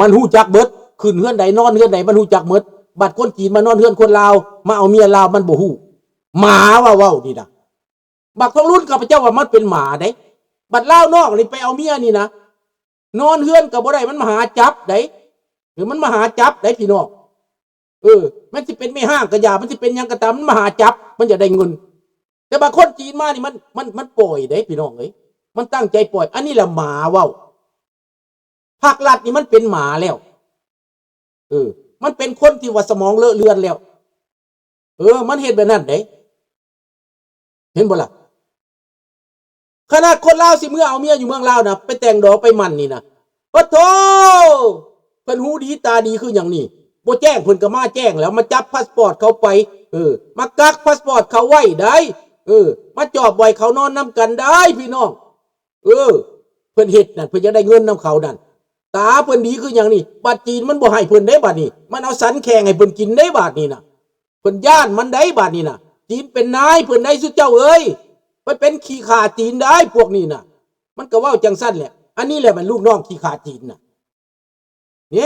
ມັນຮູ້ຈັກເບິດ, ຂຶ້ນເຮືອນໃດນອນເຮືອນໃດມັນຮູ້ຈັກໝົດ. ບັດຄົນຈີນມານອນເຮືອນຄົນລາວ ມາເອົາເມຍລາວ ມັນບໍ່ຮູ້. ໝາວ່າເວົ້ານີ້ນະ. ບັກທອງລຸນ ຂ້າພະເຈົ້າວ່າມັນເປັນໝາເດ້. ບັດລາວນອກນີ້ໄປເອົາເມຍນີ້ນະ ນອນເຮືອນກໍບໍ່ໄດ້ ມັນມາຫາຈັບໄດ໋. ເອີ ມັນມາຫາຈັບໄດ໋ ພີ່ນ້ອງ. ເອີ ມັນຊິເປັນແມ່ຮ້າງກະຢ່າ ມັນຊິເປັນຫຍັງກໍຕາມ ມັນມາຫາຈັບ ມັນຢາກໄດ້ເງິນ. ແຕ່ບາງຄົນຈີນມານີ້ ມັນ ມັນ ມັນປ່ອຍເດ້ພີ່ນ້ອງເອີຍ ມັນຕັ້ງໃຈປ່ອຍ. ອັນນີ້ແຫຼະໝາເວົ້າ. ພາກລັດນີ້ມັນເປັນໝາແລ້ວ. ເອີ ມັນເປັນຄົນທີ່ວ່າສະໝອງເລາະເລືອນແລ້ວ. ເອີ ມັນເຮັດແບບນັ້ນເດ້. ເຫັນບໍ່ລະ? ຂະໜາດຄົນລາວຊິເມືອເອົາເມຍຢູ່ເມືອງລາວນະ ໄປແຕ່ງດອງໄປໝັ່ນນີ້ນະ ປະໂທ້ ເພິ່ນຮູ້ດີຕາດີຄືຫຍັງນີ້. ບໍ່ແຈ້ງເພິ່ນກໍມາແຈ້ງແລ້ວ ມາຈັບພາສປອດເຂົາໄປ. ເອີ ມາກັກພາສປອດເຂົາໄວ້ໄດ໋. ເອີ ມາຈອບໄວ້ເຂົານອນນຳກັນໄດ໋ ພີ່ນ້ອງ. ເອີ ເພິ່ນເຮັດນັ້ນ ເພິ່ນຢາກໄດ້ເງິນນຳເຂົານັ້ນ. ຕາເພິ່ນດີຄືຫຍັງນີ້ ບາດຈີນມັນບໍ່ໃຫ້ເພິ່ນເດ້ບາດນີ້ ມັນເອົາສັນແຂ້ງໃຫ້ເພິ່ນກິນເດ້ບາດນີ້ນະ. ເພິ່ນຢ້ານມັນໄດ໋ບາດນີ້ນະ. ຈີນເປັນນາຍເພິ່ນໄດ໋ ຊຸເຈົ້າເອີຍ. ໄປເປັນຂີ້ຂ້າຈີນໄດ໋ພວກນີ້ນະ. ມັນກໍເວົ້າຈັ່ງຊັ້ນແຫຼະ. ອັນນີ້ແຫຼະແມ່ນລູກນ້ອງຂີ້ຂ້າຈີນນະ. ເນ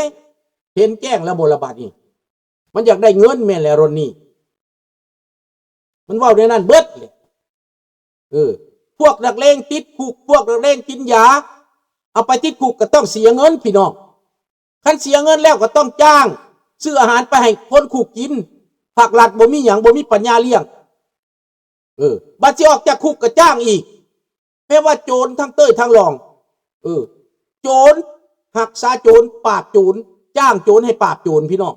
ເຫັນແຈ້ງແລ້ວບໍ່ລະບາດນີ້? ມັນຢາກໄດ້ເງິນແມ່ນແຫຼະ ຣອນນີ. ມັນເວົ້າແນວນັ້ນເບິດເລີຍ. ເອີ ພວກນັກເລງຕິດຄຸກ ພວກນັກເລງກິນຢາ ເອົາໄປຕິດຄຸກກໍຕ້ອງເສຍເງິນພີ່ນ້ອງ. ຄັນເສຍເງິນແລ້ວກໍຕ້ອງຈ້າງຊື້ອາຫານໄປໃຫ້ຄົນຄຸກກິນ. ພາກລັດບໍ່ມີຫຍັງ ບໍ່ມີປັນຍາລ້ຽງ. ເອີ ບັດຊິອອກຈາກຄຸກກໍຈ້າງອີກ. ແປວ່າໂຈນທັງເຕີຍທັງລອງ. ເອີ ໂຈນຮັກສາໂຈນ ປາບໂຈນ ຈ້າງໂຈນໃຫ້ປາບໂຈນ ພີ່ນ້ອງ.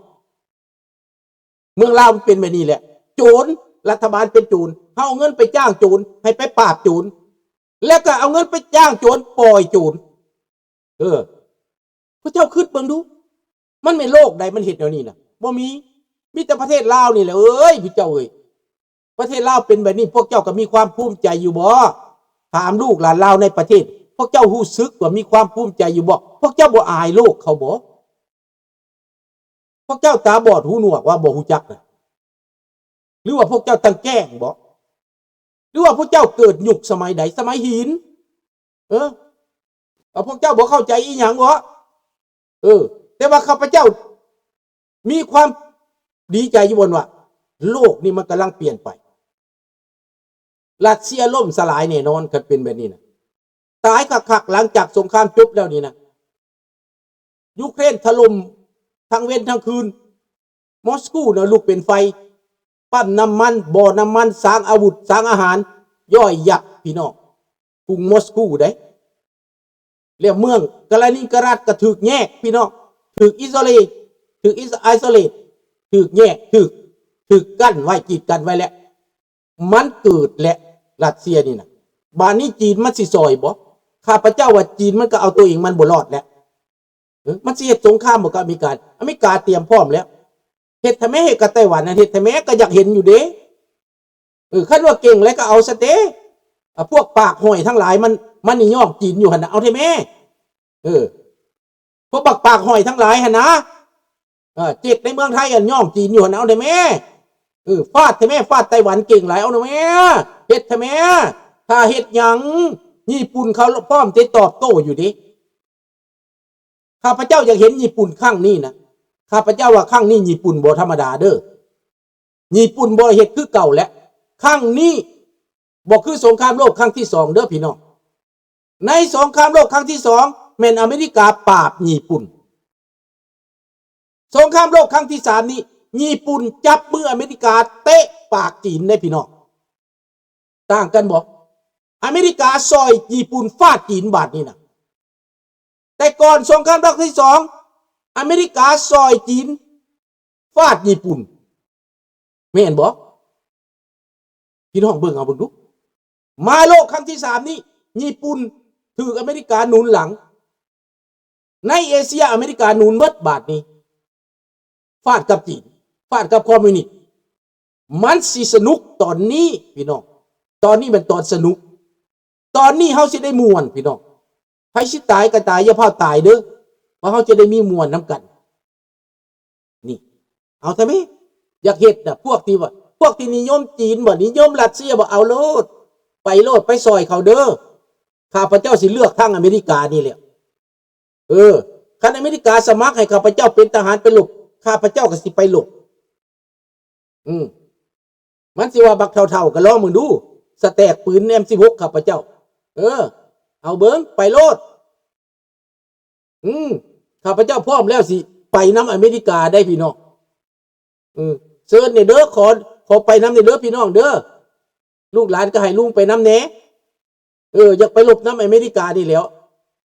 ເມືອງລາວມັນເປັນແບບນີ້ແຫຼະ. ໂຈນ ລັດຖະບານເປັນໂຈນ ເຮົາເອົາເງິນໄປຈ້າງໂຈນ ໃຫ້ໄປປາບໂຈນ ແລ້ວກໍເອົາເງິນໄປຈ້າງໂຈນປ່ອຍໂຈນ. ເອີ ພວກເຈົ້າຄິດເບິ່ງດູ ມັນແມ່ນໂລກໃດມັນເຮັດແນວນີ້ນະ? ບໍ່ມີ. ມີແຕ່ປະເທດລາວນີ້ແຫຼະເອີຍ ພວກເຈົ້າເອີຍ. ປະເທດລາວເປັນແບບນີ້ ພວກເຈົ້າກໍມີຄວາມພູມໃຈຢູ່ບໍ່? ຖາມລູກຫຼານລາວໃນປະເທດ ພວກເຈົ້າຮູ້ສຶກວ່າມີຄວາມພູມໃຈຢູ່ບໍ່? ພວກເຈົ້າບໍ່ອາຍໂລກເຂົາບໍ່? ພວກເຈົ້າຕາບອດຫູໜວກວ່າບໍ່ຮູ້ຈັກນະ? ຫຼືວ່າພວກເຈົ້າຕັ້ງແກ້ງບໍ? ຫຼືວ່າພວກເຈົ້າເກີດຍຸກສະໄໝໃດ? ສະໄໝຫີນ? ເອີ ວ່າພວກເຈົ້າບໍ່ເຂົ້າໃຈອີ່ຫຍັງບໍ? ເອີ ແຕ່ວ່າຂ້າພະເຈົ້າມີຄວາມດີໃຈຢູ່ບ່ອນວ່າ ໂລກນີ້ມັນກຳລັງປ່ຽນໄປ. ຣັດເຊຍລົ້ມສະຫຼາຍແນ່ນອນ ຄັນເປັນແບບນີ້ນະ. ຕາຍຄັກໆ ຫຼັງຈາກສົງຄາມຈົບແລ້ວນີ້ນະ. ຢູເຄຣນຖະຫຼົ່ມທັງເວັນທັງຄືນ. ມອສກູນະລຸກເປັນໄຟ. ປ້ຳນ້ຳມັນ, ບໍ່ນ້ຳມັນ, ສາງອາວຸດ, ສາງອາຫານ, ຍ່ອຍຍັບ ພີ່ນ້ອງ. ກຸງມອສກູເດ້. ແລ້ວເມືອງກາລານິນກະຣາດກໍຖືກແຍກ ພີ່ນ້ອງ. ຖືກອິໂຊເລດ, ຖືກອິສ-, ໄອໂຊເລດ, ຖືກແຍກ, ຖືກ, ຖືກກັ້ນໄວ້, ກີດກັ້ນໄວ້ແລ້ວ. ມັນເກີດແຫຼະ ຣັດເຊຍນີ້ນະ. ບາດນີ້ຈີນມັນຊິຊ່ອຍບໍ່? ຂ້າພະເຈົ້າວ່າຈີນມັນກໍເອົາຕົວເອງມັນບໍ່ລອດແລ້ວ. ເອີ ມັນຊິເຮັດສົງຄາມບໍ່ກັບອາເມລິກາ? ອາເມລິກາຕຽມພ້ອມແລ້ວ. ເຮັດແທ້ແມ້ ເຮັດກັບໄຕ້ຫວັນນັ້ນ ເຮັດແທ້ແມ້ ກໍຢາກເຫັນຢູ່ເດ້. ເອີ ຄັນວ່າເກັ່ງແລ້ວກໍເອົາຊະເຕ. ອາ ພວກປາກຫ້ອຍທັງຫຼາຍ ມັນ ມັນນີ້ຍ້ອງຈີນຢູ່ຫັ້ນນະ ເອົາແທ້ແມ້. ເອີ ພວກບັກປາກຫ້ອຍທັງຫຼາຍຫັ້ນນະ ເອີ ເຈັກໃນເມືອງໄທຫັ້ນຍ້ອງຈີນຢູ່ຫັ້ນ ເອົາແທ້ແມ້. ເອີ ຟາດແທ້ແມ້ ຟາດໄຕ້ຫວັນເກັ່ງຫຼາຍ ເອົາແທ້ແມ້ ເຮັດແທ້ແມ້. ຖ້າເຮັດຫຍັງ ຍີ່ປຸ່ນເຂົາພ້ອມຈະຕອບໂຕ້ຢູ່ເດ້. ຂ້າພະເຈົ້າຢາກເຫັນຍີ່ປຸ່ນຄັ້ງນີ້ນະ. ຂ້າພະເຈົ້າວ່າຄັ້ງນີ້ຍີ່ປຸ່ນບໍ່ທຳມະດາເດີ້. ຍີ່ປຸ່ນບໍ່ເຮັດຄືເກົ່າແລ້ວ. ຄັ້ງນີ້ບໍ່ຄືສົງຄາມໂລກຄັ້ງທີສອງເດີ້ພີ່ນ້ອງ. ໃນສົງຄາມໂລກຄັ້ງທີສອງ ແມ່ນອາເມລິກາປາບຍີ່ປຸ່ນ. ສົງຄາມໂລກຄັ້ງທີສາມນີ້ ຍີ່ປຸ່ນຈັບມືອາເມລິກາເຕະປາກຈີນເດ້ພີ່ນ້ອງ. ຕ່າງກັນບໍ່? ອາເມລິກາຊ່ອຍຍີ່ປຸ່ນຟາດຈີນບາດນີ້ນະ. ແຕ່ກ່ອນສົງຄາມໂລກຄັ້ງທີສອງ ອາເມລິກາຊ່ອຍຈີນຟາດຍີ່ປຸ່ນ. ແມ່ນບໍ່? ພີ່ນ້ອງເບິ່ງເອົາເບິ່ງດູ. ມາໂລກຄັ້ງທີສາມນີ້ ຍີ່ປຸ່ນຖືກອາເມລິກາໜູນຫຼັງ. ໃນເອເຊຍ ອາເມລິກາໜູນເບິດບາດນີ້. ຟາດກັບຈີນ ຟາດກັບຄອມມິວນິດ. ມັນຊິສະໜຸກຕອນນີ້ພີ່ນ້ອງ. ຕອນນີ້ແມ່ນຕອນສະໜຸກ. ຕອນນີ້ເຮົາຊິໄດ້ມ່ວນພີ່ນ້ອງ. ໃຜຊິຕາຍກໍຕາຍ ຢ່າພາວຕາຍເດີ້. ວ່າເຮົາຈະໄດ້ມີມ່ວນນຳກັນ. ນີ້ ເອົາຊະແມ້. ຢາກເຮັດນະ ພວກທີ່ວ່າ ພວກທີ່ນິຍົມຈີນບໍ ນິຍົມຣັດເຊຍບໍ ເອົາໂລດ. ໄປໂລດ ໄປຊ່ອຍເຂົາເດີ້. ຂ້າພະເຈົ້າຊິເລືອກທາງອາເມລິການີ້ແຫຼະ. ເອີ ຄັນອາເມລິກາສະໝັກໃຫ້ຂ້າພະເຈົ້າເປັນທະຫານໄປລົບ ຂ້າພະເຈົ້າກໍຊິໄປລົບ. ອືມ ມັນຊິວ່າບັກເຖົ້າໆ ກໍລອງເບິ່ງດູ ສະແຕັກປືນເອັມສິບຫົກ ຂ້າພະເຈົ້າ. ເອີ ເອົາເບິ່ງ ໄປໂລດ. ອືມ ຂ້າພະເຈົ້າພ້ອມແລ້ວ ຊິໄປນຳອາເມລິກາໄດ໋ພີ່ນ້ອງ. ເອີ ເຊີນແດ່ເດີ ຂໍ ຂໍໄປນຳແດ່ເດີພີ່ນ້ອງເດີ. ລູກຫຼານກໍໃຫ້ລຸງໄປນຳແດ່. ເອີ ຢາກໄປລົບນຳອາເມລິການີ້ແຫຼ້ວ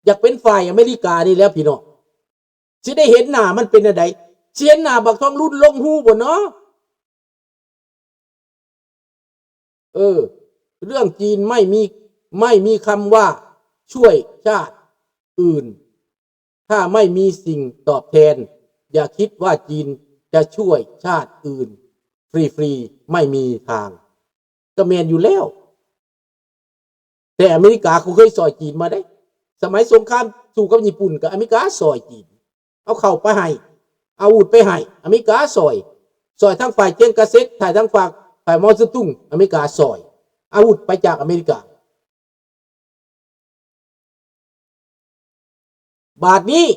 ຢາກເປັນຝ່າຍອາເມລິການີ້ແຫຼ້ວພີ່ນ້ອງ. ຊິໄດ້ເຫັນໜ້າມັນເປັນແນວໃດ? ຊິເຫັນໜ້າບັກທອງລຸນລົງຮູບໍ່ເນາະ? ເອີ ເລື່ອງຈີນໄມ່ມີ ໄມ່ມີຄຳວ່າຊ່ວຍຊາດອື່ນ ຖ້າໄມ່ມີສິ່ງຕອບແທນ ຢ່າຄິດວ່າຈີນຈະຊ່ວຍຊາດອື່ນຟຣີໆ ໄມ່ມີທາງ. ກໍແມ່ນຢູ່ແລ້ວ. ແຕ່ອາເມລິກາກໍເຄີຍຊ່ອຍຈີນມາເດ້. ສະໄໝສົງຄາມສູ້ກັບຍີ່ປຸ່ນ ກໍອາເມລິກາຊ່ອຍຈີນ ເອົາເຂົ້າໄປໃຫ້ ອາວຸດໄປໃຫ້ ອາເມລິກາຊ່ອຍ ຊ່ອຍທັງຝ່າຍເຈງກາເຊັກ ຖ່າຍທັງຝາກ ຝ່າຍເມົາເຈາະຕຸງ ອາເມລິກາຊ່ອຍ ອາວຸດໄປຈາກອາເມລິກາ. ບາດນີ້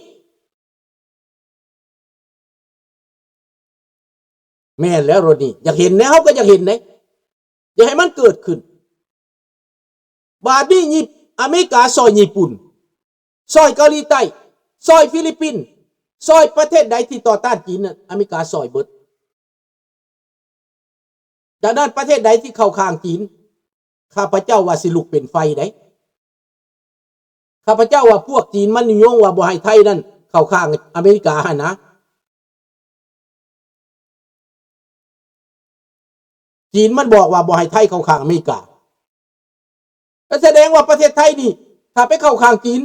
ແມ່ນແລ້ວໂລດນີ້ ຢາກເຫັນແນວ ເຮົາກໍຢາກເຫັນເດ້ ຢ່າໃຫ້ມັນເກີດຂຶ້ນ. ບາດນີ້ຍີ່ ອາເມລິກາຊ່ອຍຍີ່ປຸ່ນ ຊ່ອຍເກົາຫຼີໃຕ້ ຊ່ອຍຟີລິບປິນ ຊ່ອຍປະເທດໃດທີ່ຕໍ່ຕ້ານຈີນນັ້ນ ອາເມລິກາຊ່ອຍເບິດ. ດັ່ງນັ້ນ ປະເທດໃດທີ່ເຂົ້າຂ້າງຈີນ ຂ້າພະເຈົ້າວ່າຊິລຸກເປັນໄຟໄດ໋. ຂ້າພະເຈົ້າວ່າພວກຈີນມັນນິຍົມວ່າບໍ່ໃຫ້ໄທນັ້ນເຂົ້າຂ້າງອາເມລິກາຫັ້ນນະ. ຈີນມັນບອກວ່າບໍ່ໃຫ້ໄທເຂົ້າຂ້າງອາເມລິກາ. ກໍສະແດງວ່າປະເທດໄທນີ້ ຖ້າໄປເຂົ້າຂ້າງຈີນ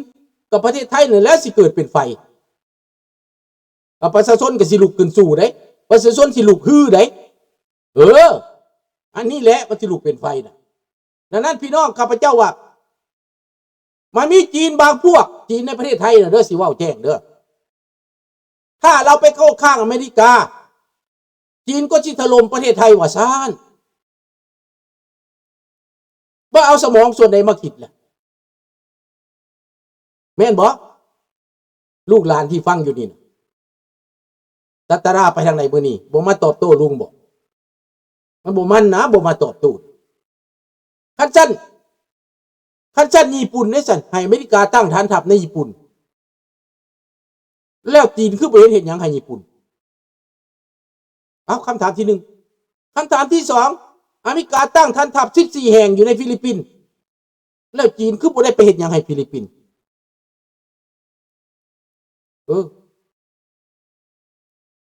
ກໍປະເທດໄທນັ້ນແຫຼະຊິເກີດເປັນໄຟ. ອາ ປະຊາຊົນກໍຊິລຸກຂຶ້ນສູ້ເດ້ ປະຊາຊົນຊິລຸກຮືເດ້. ເອີ ອັນນີ້ແຫຼະມັນຊິລຸກເປັນໄຟນະ. ດັ່ງນັ້ນ ພີ່ນ້ອງ ຂ້າພະເຈົ້າວ່າ ມັນມີຈີນບາງພວກ ຈີນໃນປະເທດໄທນະເດີ ຊິເວົ້າແຈ້ງເດີ ຖ້າລາວໄປເຂົ້າຂ້າງອາເມລິກາ ຈີນກໍຊິຖະຫຼົ່ມປະເທດໄທວ່າຊັ້ນ. ບໍ່ເອົາສະໝອງສ່ວນໃດມາຄິດລະ ແມ່ນບໍ່? ລູກຫຼານທີ່ຟັງຢູ່ນີ້ນະ ຕັດຕະລາໄປທາງໃດມື້ນີ້ ບໍ່ມາຕອບໂຕ້ລຸງບໍ? ມັນບໍ່ມັນນະ ບໍ່ມາຕອບໂຕ້. ຄັນຊັ້ນ ຄັນຊັ້ນຍີ່ປຸ່ນເດ້ຊັ້ນ ໃຫ້ອາເມລິກາຕັ້ງຖານທັບໃນຍີ່ປຸ່ນ ແລ້ວຈີນຄືບໍ່ເຫັນເຮັດຫຍັງໃຫ້ຍີ່ປຸ່ນ? ເອົາ ຄຳຖາມທີໜຶ່ງ. ຄຳຖາມທີສອງ ອາເມລິກາຕັ້ງຖານທັບສິບສີ່ແຫ່ງຢູ່ໃນຟີລິບປິນ ແລ້ວຈີນຄືບໍ່ໄດ້ໄປເຮັດຫຍັງໃຫ້ຟີລິບປິນ? ເອີ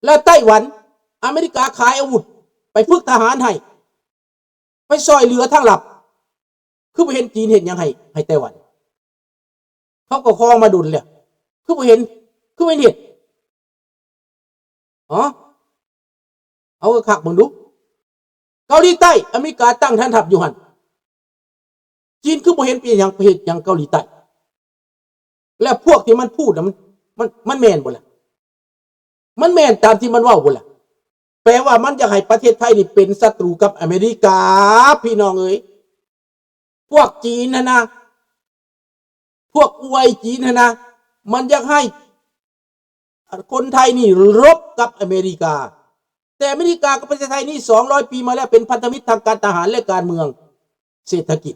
ແລ້ວໄຕ້ຫວັນ ອາເມລິກາຂາຍອາວຸດໄປຝຶກທະຫານໃຫ້ ໄປຊ່ອຍເຫຼືອທາງລັບ ຄືບໍ່ເຫັນຈີນເຮັດຫຍັງໃຫ້ ໃຫ້ໄຕ້ຫວັນ? ເຂົາກໍຄອງມາດົນແລ້ວ ຄືບໍ່ເຫັນ ຄືບໍ່ເຫັນເຮັດ? ອໍ ເອົາຄັກໆເບິ່ງດູ ເກົາຫຼີໃຕ້ ອາເມລິກາຕັ້ງຖານທັບຢູ່ຫັ້ນ ຈີນຄືບໍ່ເຫັນເປັນຫຍັງ ໄປເຮັດຫຍັງເກົາຫຼີໃຕ້? ແລ້ວພວກທີ່ມັນພູດນະ ມັນ ມັນ ມັນແມ່ນບໍ່ລະ? ມັນແມ່ນຕາມທີ່ມັນເວົ້າບໍ່ລະ? ແປວ່າມັນຢາກໃຫ້ປະເທດໄທນີ້ເປັນສັດຕູກັບອາເມລິກາ ພີ່ນ້ອງເອີຍ. ພວກຈີນຫັ້ນນະ ພວກອວຍຈີນຫັ້ນນະ ມັນຢາກໃຫ້ຄົນໄທນີ້ລົບກັບອາເມລິກາ. ແຕ່ອາເມລິກາກັບປະເທດໄທນີ້ສອງຮ້ອຍປີມາແລ້ວ ເປັນພັນທະມິດທາງການທະຫານ ແລະ ການເມືອງ ເສດຖະກິດ.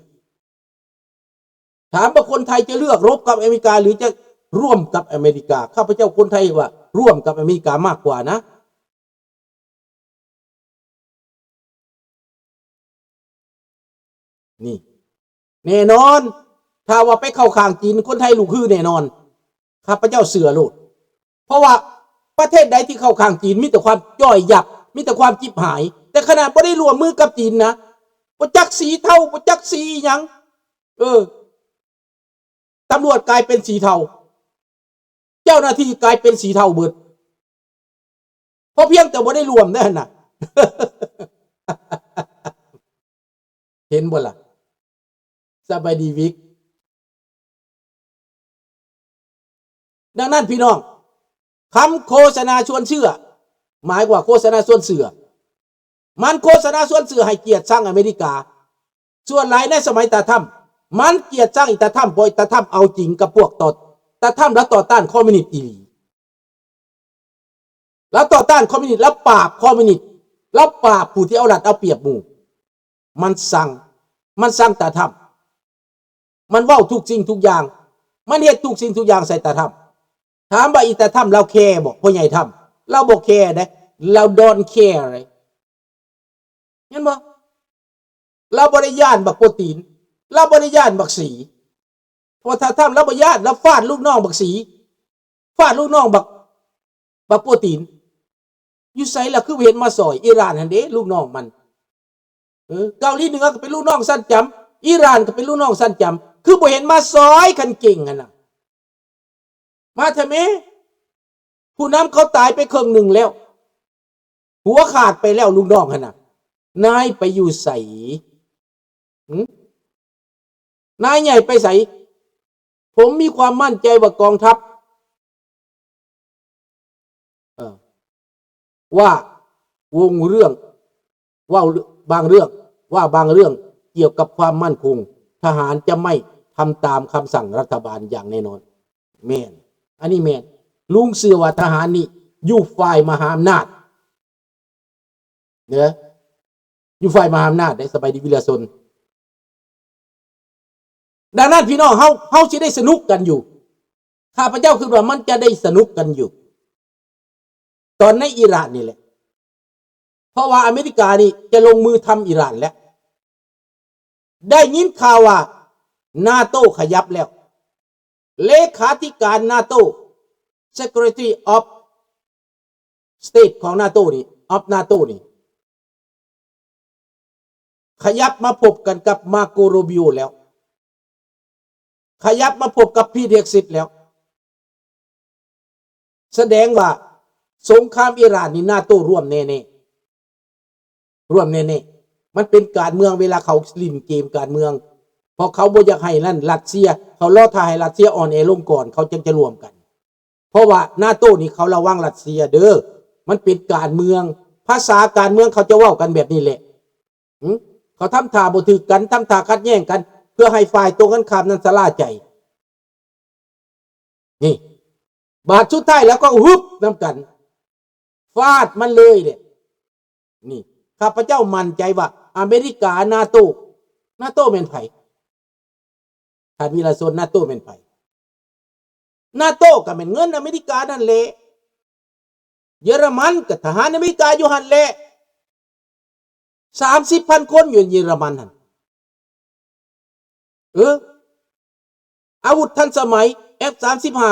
ຖາມວ່າຄົນໄທຈະເລືອກລົບກັບອາເມລິກາ ຫຼື ຈະຮ່ວມກັບອາເມລິກາ? ຂ້າພະເຈົ້າຄົນໄທວ່າຮ່ວມກັບອາເມລິກາມາກກວ່ານະ. ນີ້ ແນ່ນອນ ຖ້າວ່າໄປເຂົ້າຂ້າງຈີນ ຄົນໄທລຸກຮືແນ່ນອນ. ຂ້າພະເຈົ້າເຊື່ອໂລດ. ເພາະວ່າປະເທດໃດທີ່ເຂົ້າຂ້າງຈີນ ມີແຕ່ຄວາມຈ້ອຍຢັບ ມີແຕ່ຄວາມຈິບຫາຍ. ແຕ່ຂະໜາດບໍ່ໄດ້ຮ່ວມມືກັບຈີນນະ ບໍ່ຈັກສີເທົາ ບໍ່ຈັກສີອີ່ຫຍັງ. ເອີ ຕຳຫຼວດກາຍເປັນສີເທົາ ເຈົ້າໜ້າທີ່ກາຍເປັນສີເທົາເບິດ ເພາະພຽງແຕ່ບໍ່ໄດ້ຮ່ວມເທົ່ານັ້ນນະ. ເຫັນບໍ່ລະ? ສະບາຍດີວິກ. ດັ່ງນັ້ນພີ່ນ້ອງ ຄຳໂຄສະນາຊວນເຊື່ອ ໝາຍວ່າໂຄສະນາຊວນເຊື່ອ ມັນໂຄສະນາຊວນເຊື່ອໃຫ້ກຽດຊັງອາເມລິກາ. ສ່ວນຫຼາຍໃນສະໄໝຕາທຳ ມັນກຽດຊັງອີຕາທຳ ເພາະຕາທຳເອົາຈິງກັບພວກຕໍ່ ຕາທຳລະຕໍ່ຕ້ານຄອມມິວນິດອີ່ຫຼີ. ລາວຕໍ່ຕ້ານຄອມມິວນິດ, ລາວປາບຄອມມິວນິດ, ລາວປາບຜູ້ທີ່ເອົາລັດເອົາປຽບໝູ່. ມັນຊັງ, ມັນຊັງຕາທຳ. ມັນເວົ້າທຸກສິ່ງທຸກຢ່າງ, ມັນເຮັດທຸກສິ່ງທຸກຢ່າງໃສ່ຕາທຳ. ຖາມວ່າອີຕາທຳລາວແຄບໍ່? ພໍ່ໃຫຍ່ທຳ ລາວບໍ່ແຄເດ້, ລາວ don't care ເດ້. ເຫັນບໍ່? ລາວບໍ່ໄດ້ຢ້ານບັກໂປຕີນ, ລາວບໍ່ໄດ້ຢ້ານບັກສີ. ເພາະວ່າຖ້າທຳລາວບໍ່ຢ້ານ, ລາວຟາດລູກນ້ອງບັກສີ, ຟາດລູກນ້ອງບັກ, ບັກໂປຕີນ. ຢູ່ໃສລະ? ຄືບໍ່ເຫັນມາຊ່ອຍ? ອີຣານຫັ້ນເດ້ ລູກນ້ອງມັນ. ເອີ ເກົາຫຼີເໜືອກໍເປັນລູກນ້ອງຊັ້ນຈຳ, ອີຣານກໍເປັນລູກນ້ອງຊັ້ນຈຳ, ຄືບໍ່ເຫັນມາຊ່ອຍຄັນເກັ່ງຫັ້ນນະ? ມາເຖາະແມ້. ຜູ້ນຳເຂົາຕາຍໄປເຄິ່ງໜຶ່ງແລ້ວ, ຫົວຂາດໄປແລ້ວ ລູກນ້ອງຫັ້ນນະ. ນາຍໄປຢູ່ໃສ? ຫຶ? ນາຍໃຫຍ່ໄປໃສ? ຜົມມີຄວາມໝັ້ນໃຈວ່າກອງທັບ ເອີ ວ່າວົງເລື່ອງ ເວົ້າບາງເລື່ອງ ວ່າບາງເລື່ອງກ່ຽວກັບຄວາມໝັ້ນຄົງ, ທະຫານຈະໄມ່ທຳຕາມຄຳສັ່ງລັດຖະບານຢ່າງແນ່ນອນ. ແມ່ນ, ອັນນີ້ແມ່ນ. ລຸງເຊື່ອວ່າທະຫານນີ້ຢູ່ຝ່າຍມະຫາອຳນາດເດີ, ຢູ່ຝ່າຍມະຫາອຳນາດເດ້. ສະບາຍດີວິລະຊົນ. ດັ່ງນັ້ນພີ່ນ້ອງເຮົາ, ເຮົາຊິໄດ້ສະໜຸກກັນຢູ່. ຂ້າພະເຈົ້າຄິດວ່າມັນຈະໄດ້ສະໜຸກກັນຢູ່ ຕອນໃນອີຣານນີ້ແຫຼະ, ເພາະວ່າອາເມລິການີ້ຈະລົງມືທຳອີຣານແລ້ວ. ໄດ້ຍິນຂ່າວວ່ານາໂຕຂະຫຍັບແລ້ວ, ເລຂາທິການນາໂຕ Secretary of State ຂອງນາໂຕນີ້, of ນາໂຕນີ້ ຂະຫຍັບມາພົບກັນກັບມາໂກໂຣບິໂອແລ້ວ, ຂະຫຍັບມາພົບກັບພີດເຮັກຊິດແລ້ວ. ສະແດງວ່າສົງຄາມອີຣານນີ້ນາໂຕຮ່ວມແນ່ໆ, ຮ່ວມແນ່ໆ. ມັນເປັນການເມືອງ, ເວລາເຂົາຫຼິ້ນເກມການເມືອງ, ເພາະເຂົາບໍ່ຢາກໃຫ້ນັ້ນ ຣັດເຊຍ, ເຂົາລໍຖ້າໃຫ້ຣັດເຊຍອ່ອນແອລົງກ່ອນ ເຂົາຈຶ່ງຈະຮ່ວມກັນ. ເພາະວ່ານາໂຕນີ້ເຂົາລະວັງຣັດເຊຍເດີ, ມັນເປັນການເມືອງ, ພາສາການເມືອງເຂົາຈະເວົ້າກັນແບບນີ້ແຫຼະ. ຫຶ? ເຂົາທຳທ່າບໍ່ຖືກກັນ, ທຳທ່າຂັດແຍ່ງກັນ ເພື່ອໃຫ້ຝ່າຍຕົງກັນຂ້າມນັ້ນຊະລາໃຈ. ນີ້ ບາດສຸດທ້າຍແລ້ວກໍຫຶບນຳກັນ, ຟາດມັນເລີຍເດ້. ນີ້ ຂ້າພະເຈົ້າໝັ້ນໃຈວ່າອາເມລິກາ, ນາໂຕ, ນາໂຕແມ່ນໃຜ? ທ່ານວິລະຊົນ, ນາໂຕແມ່ນໃຜ? ນາໂຕກໍແມ່ນເງິນອາເມລິການັ້ນແຫຼະ, ເຢຍລະມັນກໍທະຫານອາເມລິກາຢູ່ຫັ້ນແຫຼະ, ສາມສິບພັນຄົນຢູ່ເຢຍລະມັນຫັ້ນ. ເອີ ອາວຸດທັນສະໄໝ ເອັຟສາມສິບຫ້າ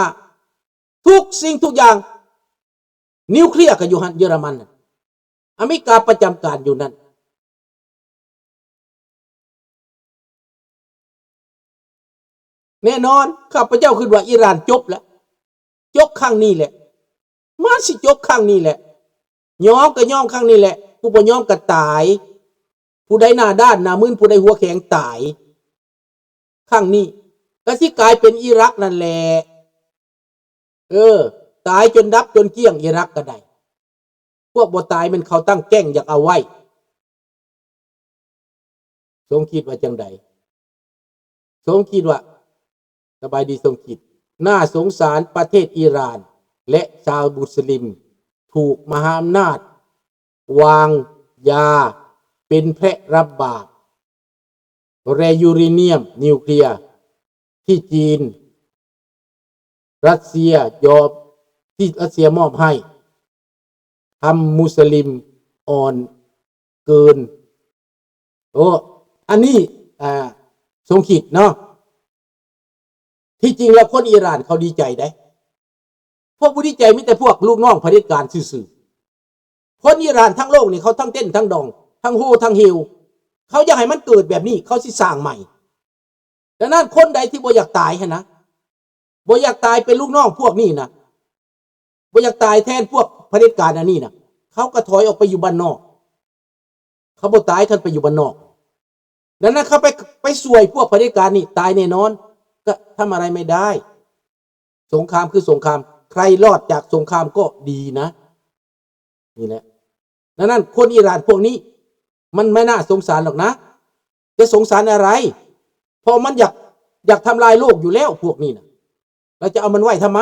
ທຸກສິ່ງທຸກຢ່າງ, ນິວເຄລຍກໍຢູ່ຫັ້ນ ເຢຍລະມັນ, ອາເມລິກາປະຈຳການຢູ່ນັ້ນ. ແນ່ນອນ, ຂ້າພະເຈົ້າຄິດວ່າອີຣານຈົບແລ້ວ, ຈົບຄັ້ງນີ້ແຫຼະ, ມັນຊິຈົບຄັ້ງນີ້ແຫຼະ, ຍອມກໍຍອມຄັ້ງນີ້ແຫຼະ, ຜູ້ບໍ່ຍອມກໍຕາຍ, ຜູ້ໃດໜ້າດ້ານໜ້າມຶນ, ຜູ້ໃດຫົວແຂງຕາຍ. ຄັ້ງນີ້ກໍຊິກາຍເປັນອີຣັກນັ້ນແຫຼະ. ເອີ ຕາຍຈົນດັບຈົນກ້ຽງອີຣັກກໍໄດ້. ພວກບໍ່ຕາຍແມ່ນເຂົາຕັ້ງແກ້ງຢາກເອົາໄວ້. ສົມຄິດວ່າຈັ່ງໃດ? ສົມຄິດວ່າ, ສະບາຍດີສົມຄິດ, ໜ້າສົງສານປະເທດອີຣານ ແລະ ຊາວມຸສລິມ ຖືກມະຫາອຳນາດວາງຢາເປັນແພະຮັບບາບ ແລະ ຢູເຣນຽມນິວເຄລຍ ທີ່ຈີນ ຣັດເຊຍຍອມ, ທີ່ຣັດເຊຍມອບໃຫ້ ທຳມຸສລິມອ່ອນເກີນ. ໂອ້ ອັນນີ້ ອ່າ ສົມຄິດເນາະ. ທີ່ຈິງແລ້ວຄົນອີຣານເຂົາດີໃຈເດ້. ພວກຜູ້ດີໃຈມີແຕ່ພວກລູກນ້ອງຜະເດັດການຊື່ໆ. ຄົນອີຣານທັງໂລກນີ້ ເຂົາທັງເຕັ້ນທັງດອງ ທັງໂຮທັງເຮວ. ເຂົາຢາກໃຫ້ມັນເກີດແບບນີ້ ເຂົາຊິສ້າງໃໝ່. ດັ່ງນັ້ນ ຄົນໃດທີ່ບໍ່ຢາກຕາຍຫັ້ນນະ, ບໍ່ຢາກຕາຍເປັນລູກນ້ອງພວກນີ້ນະ, ບໍ່ຢາກຕາຍແທນພວກຜະເດັດການອັນນີ້ນະ, ເຂົາກໍຖອຍອອກໄປຢູ່ບ້ານນອກ. ເຂົາບໍ່ຕາຍຄັນໄປຢູ່ບ້ານນອກ. ດັ່ງນັ້ນ ເຂົາໄປ, ໄປຊ່ວຍພວກຜະເດັດການນີ້ ຕາຍແນ່ນອນ. ກໍທຳອະໄລໄມ່ໄດ້. ສົງຄາມຄືສົງຄາມ, ໃຄລອດຈາກສົງຄາມກໍດີນະ. ນີ້ແຫຼະ. ດັ່ງນັ້ນ ຄົນອີຣານພວກນີ້ ມັນໄມ່ໜ້າສົງສານດອກນະ. ຈະສົງສານອະໄລ? ເພາະມັນຢາກ, ຢາກທຳລາຍໂລກຢູ່ແລ້ວ ພວກນີ້ນະ. ແລ້ວຈະເອົາມັນໄວ້ທຳໄມ?